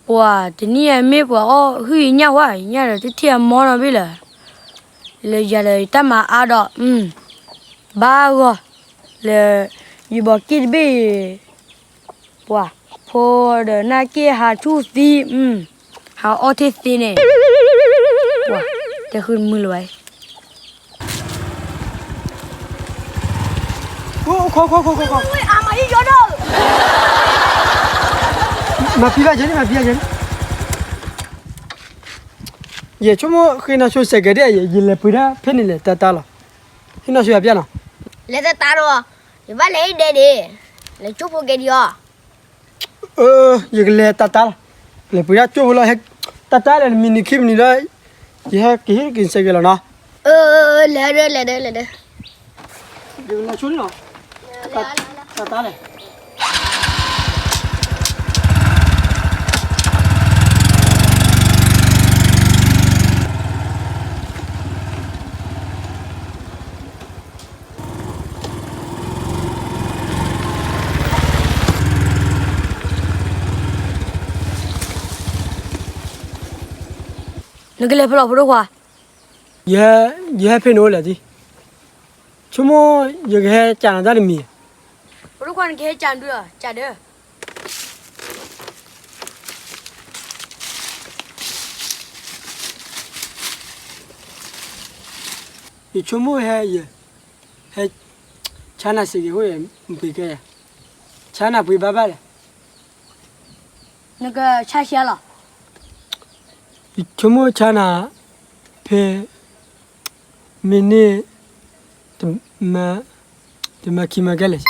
ပှၤတနံၣ်အမ့ၢ်ပှၤအီၣ်ဟုၣ်ယညၣ်ဝဲ ယညၣ်ဒီးတထံၣ်အမီနီတဘ့ၣ်လၢၤ, လၢယၤဒီးယတၢ်မၤအါဒီး, ဘၣ်ဂီၢ်, လၢ, ယဘီက့ၣ်တဘ့ၣ်, ပှၤ, ဖိဒီးနၢ်က့ၣ်ဟးဆူၣ်သံ, ဟးအီၣ်ထဲသ့န့ၣ်, ပှၤ, တဲဃုမုာ်လၢၤဝဲ မၤဖံးဘၣ်ယဲန့ၣ်, မၤဖံးဘၣ်ယဲန့ၣ်, ယဆိကမိၣ်ဃ့နီၢ်ဆိစဲးကဲးဒ်အံၤ ယလဲၤပှ့ၤဒၣ်ဖဲန့ၣ်လဲၤတၢ်တၢ်လီၤ, ဟ့ၣ်နီၢ်ဆိယၤပျၢ်နီၤ, လဲၤတၢ်တၢ်ဒီး, ယဘၣ်လဲၤဟ့ၣ်ဒဲဒ့, လဲၤကၠိဖိကဲဒံးအီၤ ယကလဲၤတၢ်တၢ်လီၤ, လဲၤပှ့ၤဒၣ်ကၠိဖိလီၤ, ဟဲတၢ်တၢ်လဲၤနမံၤနံၤခံမံၤနံၤဒီး, ယဟဲက့ၤဟ့ၣ်က့ၤစဲးကဲးလီၤနီၤ, လဲၤဒီးလဲၤဒီးလဲၤဒီး, ယကလဲၤဆိန့ၣ်လီၤ, တၢ်တၢ်လဲၣ် နကလဲၤဖဲလဲၣ်ဖိဒိၣ်ခွါ, ယဟဲဖဲနအိၣ်လဲၣ်, ဆိကမိၣ်ယကဟဲကးနၤတၢ်တမံၤ, ဖိဒိၣ်ခွါနကဟဲကးဒုးလီၤ, ကးဒီး ယဆိကမိၣ်ဟဲ, ဟဲ, ဆါနၤစ့ၢ်ကီးဃိ, ပှ့ၤကဲ, ဆါနၤပှ့ၤဘၣ်ဘၣ်လဲၣ်, နကဆါဆံးလီၤ, ယဆိကမိၣ်ဆါနၤ, ဖဲ, မ့ၢ်န့ၣ်, တမၤခံမၤကဲလဲၣ်,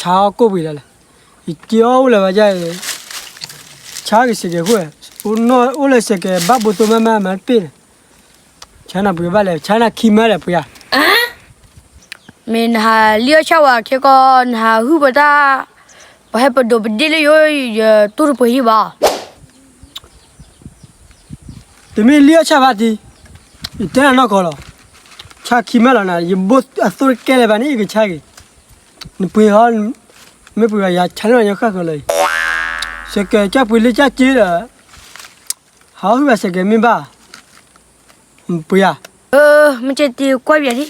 ဆါအီၣ်ကိၣ်ပှ့ၤဒၣ်လဲၣ်, ယက့ၤအီၣ်အိၣ်လၢၤဘၣ်ယါအံၤ, ဆါက့ၤစ့ၢ်ကီးဃိ, အိၣ်လၢစ့ၢ်ကီးဘၣ်ဘိသိမးမးမၤတပ့ၢ်န့ၣ်, ဆါနၤပှ့ၤဘၣ်လဲၣ်, ဆါနၤခံမၤလဲၣ်ပှ့ၤဧါ မ့ၢ်နဟးလံၣ်အီၣ်ဆၣ်ဝဲခဲကီး နဟးဟုၣ်ပတၢ်, ပှၤဟဲပဒိးပဒ့ၣ်လၢယိ, ယတူၢ်တပှ့ၤဟံၣ်ဘၣ်, တမ့ၢ်လံၣ်အီၣ်ဆၣ်ဘၣ်တံၢ်, ယတဲနၤနီၢ်ကီၢ်လီၤ, ဆါခံမၤလီၤနၤ, ယဘိအသိတကဲလၢၤဘၣ်န့ၣ် ယကဆါက့ၤ, နပှ့ၤဟီ, မ့ၢ်ပှ့ၤဘၣ်ယၤဆါန့ၢ်ဘၣ်ညီဃၣ်ဃၢၤလီၤအံၤ, စ့ၢ်ကီးကၢ်ပှ့ၤလၢကၢ်က့ဒီး ဟးဟုၣ်ဘၣ်စ့ၢ်ကီးမ့ၢ်ဘၣ်, ပှ့ၤဧါ, မ့ၢ်ကဲတံၢ်ကွၢ်ပယၤဒံ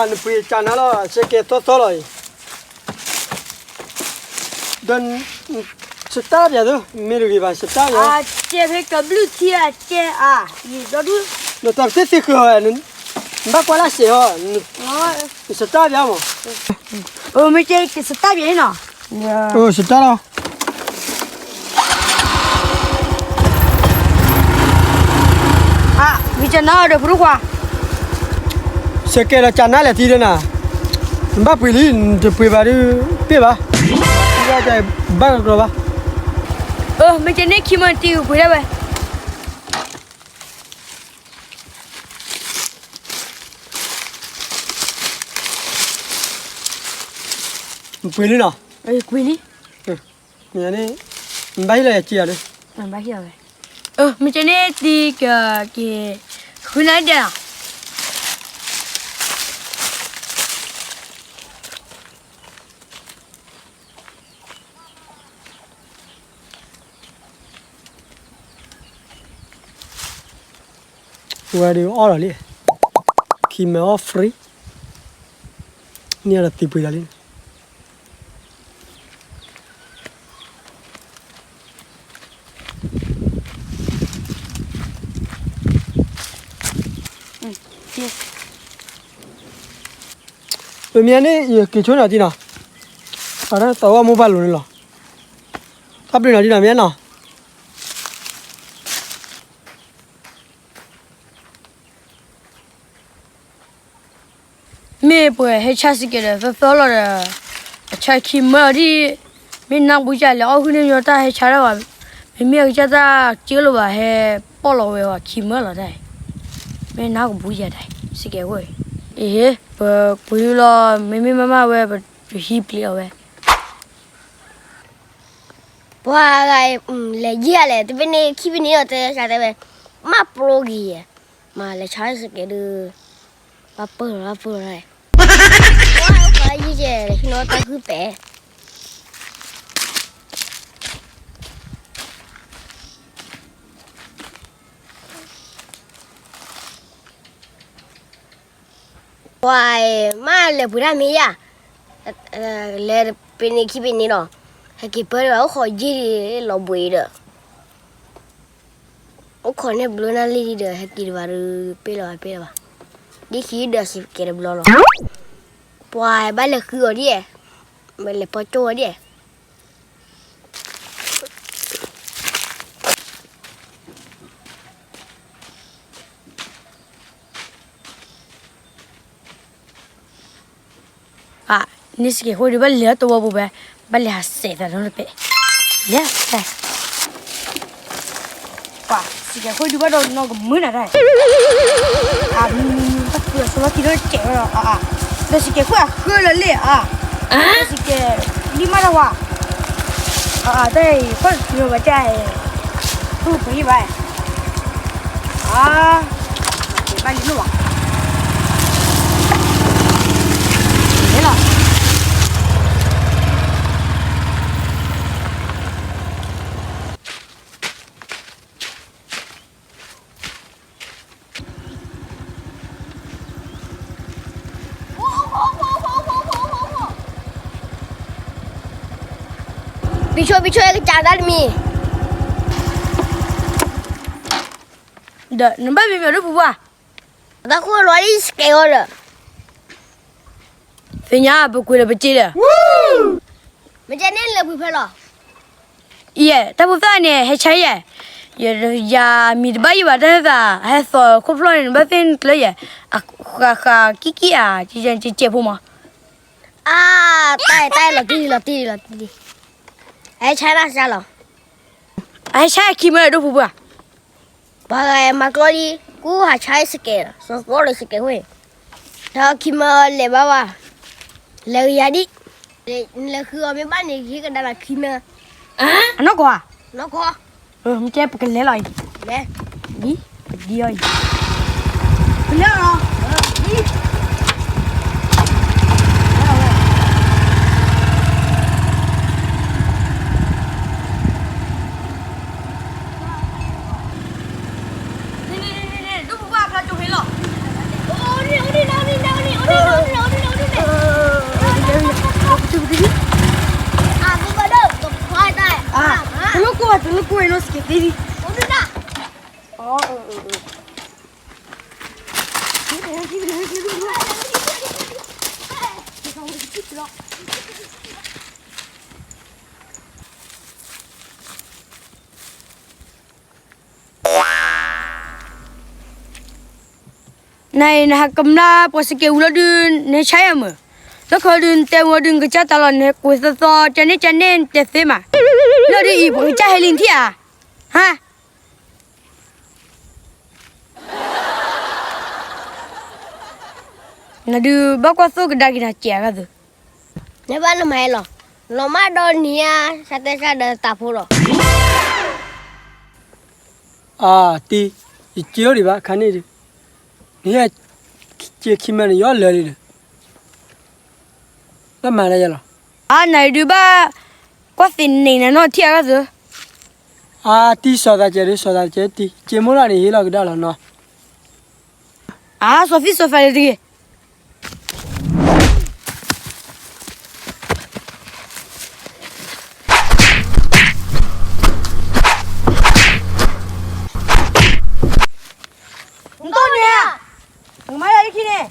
း, နပှ့ၤကနၤလီၤ စ့ၢ်ကီးသီသီလီၤအံၤ, ဒီး, စတၢ်ပယၤသိ မ့ၢ်တဂ့ၤဘၣ် စတၢ်ပယၤ, ကဲဖဲကဘျုးထံအကဲအါ, ဒီးဒုး, နတၢ်ပသ့ၣ်သ့ၣ်ဃၢၤ, နဘၣ်ကွၢ်လၢစဲးဟီ, နစတၢ်ပယၤမး, မ့ၢ်ကဲကစတၢ်ပယၤနီၤ, စတၢ်လီၤ မ့ၢ်ကနၤဒီးဖိဒိၣ်ခွါ, စ့ၢ်ကီးဒီးကနၤလဲၣ်ထံဒီးနၤ, နဘၣ်ပှ့ၤလံ နတပှ့ၤဘၣ်ဒီး, ပ့ၢ်ဘၣ်, ဘၣ်ကကျီၤဘၣ်, မ့ၢ်ကန့ၣ်ခံမၤတံၢ်ပှ့ၤဒၣ်ဝဲ ပှ့ၤလံနီၤ, ပှ့ၤလံ, န့ၣ်, နဘၣ်ဟ့ၣ်လီၤယၤက့ၤယၤဒီး, ဘၣ်ဟ့ၣ်လီၤဝဲ, မ့ၢ်ကန့ၣ်တံၢ်က့ၤ, ဃုနၤဒဲးနီၤ ဝဲဒီးအီၣ်လီၤလံ, ခံမၤအီၣ် free, န့ၣ်ဒီးသံပှ့ၤလီၤလံ. ပမ့ၢ်န့ၣ် ယက့ၤဆိန့ၣ်အီၤတံၢ်နီၤ, အဝဲဒၣ်သးဝဲမိၢ်ပၢ်လိၤန့ၣ်လီၤ, တၢ်ဘျုးနီၤတံၢ်နီၤ မ့ၢ်နီၤ. မ့ၢ်ပှၤဟဲဆါစ့ၢ်ကီးဒီး သၢသၢလီၤဒီး အဆါခံမၢအီၤဒံး, မ့ၢ်နၢ်ပူၤယၤလဲၤအီၣ်ဟုၣ်န့ၢ်ညီတၢ်ဟဲဆါတၢ်ဘၣ်, မ့မ့ၢ်အကစၢ်တၢ်ကၢလိာ်ဘၣ်ဟဲပီၣ်လီၤဝဲအီၤခံမၢလီၤတၢ်, မ့ၢ်နၢ်ကပူၤယၤတၢ် စ့ၢ်ကီးဝဲ, အ့ဟ့ ပပှ့ၤလီၤ မ့မ့ၢ်မၤမၤဝဲ ပဟံးပျံၤအီၤဝဲ ပှၤဂၤအံၤ လဲၤယံာ်လဲၣ် တဘ့ၣ်န့ၣ်ခံဘ့ၣ်န့ၣ်ဒီး တဲဆါတဲဝဲ မၤပျီက့ၤယဲ, မၤလဲၤဆါစ့ၢ်ကီးဒီး ပှၤပၢၢ်လီၤ ပၢၢ်လီၤ, ပှၤယံၤယဲၢ် ဟံးနီၤတၢ်ဃုပဲာ် ပှၤမ့ၢ်လဲၤပှ့ၤတၢ်မ့ၢ်ယါ, လဲၤပ့ၤန့ၣ်ခံပ့ၤန့ၣ်လီၤ, ဟဲက့ၤပၢၢ်ဒံးဘၣ် အိၣ်ခိးယံၤဒံးလီၤဘှံးဒီး အိၣ်ခိးန့ၢ်ဘျၢနၢ်လံဒံးဒီး ဟဲက့ၤဒံးဘၣ်ဒီး ပ့ၢ်လၢၤဘၣ် ပ့ၢ်လၢၤဘၣ်, ဒ်ခံဒီးစကဲးတဘျီလီၤ, ပှၤဘၣ်လဲၤဃုအီၤဒ်, ဘၣ်လဲၤပီၢ်ကၠိအီၤဒ် အ, န့ၣ်စကဲးဃိဒုး ဘၣ်လဲၤတဝီပူၤဖဲ, ဘၣ်လဲၤဟးစဲးသးနီတပဲာ်, လဲၤ, ပှၤစကဲးဃိဒုး ဘၣ်ဒီးနီၢ်ကမုာ်နၤတၢ်, အ, ဘၣ်ဃုအီၤဆိလီၤတံၢ်ဒီးစဲးဝဲဒီး, အ, ဒီးစကဲးဃိအဃၢလၢာ်လံ, အ, ဒီးစကဲးလံမးတၢ်ဝါ, အ, တၢ်အံၤ ဖီၣ်တတုၤလီၤဘၣ်တၢ်အံၤ, ဖုပှ့ၤဘၣ် အ, ဘၣ်လံလိၣ်ဘၣ်, လီၤ ပဆိ ပဆိ ကစၢ်ဒၣ်တမံၤ, ဒီးနဘၣ်မ့မ့ၢ်ဒိၣ်ပူၤပှၢ်, တၢ်ခိၣ်လီၤလံစကဲးအီၤဒီး, သ့ၣ်ညါပကွံာ်ဒီးပစ့ဒီး, မ့ၢ်ကဲန့ၣ်လၢပှၤဖဲလီၤ, ယဲ တၢ်ဖိသၣ်န့ၣ် ဟဲဆါယဲ, ယမံၤတဘၣ်ယံၤဘၣ် တၢ်သၣ် ဟဲသီၣ်ခိၣ်ဖျီၣ်န့ၣ် နဘၣ်သ့ၣ်နကျၢၤယဲ, အဃးဃးကံၣ်ကံၣ်ဧါ, ကဲဖိမး, အ, တၢ်အံၤ တၢ်အံၤ လီၤတံၢ်လီၤတံၢ်လီၤတံၢ်, အဟဲဆါတၢ်ဆါလီၤ, အဟဲဆါခံမၢဒိၣ်ပူၤပှၢ် ပှၤဂၤမၤကျီဒံး ကူဟးဆါစကဲး စီၤသီလၢစကဲးဝဲ, ဒီးခံမၢလဲၤဘၣ်ဝဲ, လဲၤဂ့ၤယၤဒံး, လဲၤဃုအီၤမ့ၢ်ဘၣ်န့ၣ် ယဟ့ၣ်ကဒါလီၤခံမၢ, အနီၢ်ကီၢ်ဧါ, နီၢ်ကီၢ်, မ့ၢ်ကဲပကလဲၤလီၤအံၤ, လဲၤ, ဒ်, ပဒံအီၤအံၤ, ပလဲၤလီၤ, ဒ် န့ၣ် န့ၣ် န့ၣ် ဒိၣ်ပူၤပှၢ်ဖျါကၠိဖဲလီၤ, အိၣ်ဒံး အိၣ်ဒံး အိၣ်ဒံး တလိၣ်ကိၢ်ဘၣ် တလိၣ်ကိၢ်အံၤနီၢ်စကဲးသ့လံ, အိၣ်ဒံးဒၣ်, နၤအံၤ နဟးကမျၢၢ်ပှၤစကဲးဝံၤလီၤဒုး နဟဲဆါယၤမုာ်, လၢခီဒုး နတဲဝံၤဒုး နကစၢ်တၢ်လီၤ နဟဲကွံာ်သီသီ ကန့ၣ်ကန့ၣ် နတဲသ့မး, လၢဒုးအံၤ ပှၤကစၢ်ဟဲလံနထံၣ်ဧါ, ဟါ နဒုးဘၣ်ကွၢ်သိၣ်ကဒါက့ၤနၤစဲးအဂၤသုး, နဘၣ်နမၤဟဲလီၤ, လီၤမၢ်ဒီးနံၤဧါ, စးတဲစးဒီးတၢ်ဖိလီၤ, အတံၤ, ယစ့အိၣ်ဒံးဘၣ်ခါန့ၣ်ဒုး, နဟဲစ့ခံမၢန့ၣ် ယအီၣ်လၢာ်လံဒီး, ဘၣ်မၤလၢယၤလီၤ, အါ နၤအံၤဒုးဘၣ် ကွၢ်သ့ၣ်န့ၣ်နၤနီၢ်ထံၣ်အဂၤသုး, အတံၤ စီၤသးစဲးဒုး စီၤသးစဲးတံၤ စ့မိၢ်လၢန့ၣ် ဟ့ၣ်လီၤကဒါလီၤနီၤ အါ စီၤသံစီၤသးလၢတဂ့ၤ. နတိၢ်န့ၣ်ဧါ, နကမၤလၢလၢခံန့ၣ်,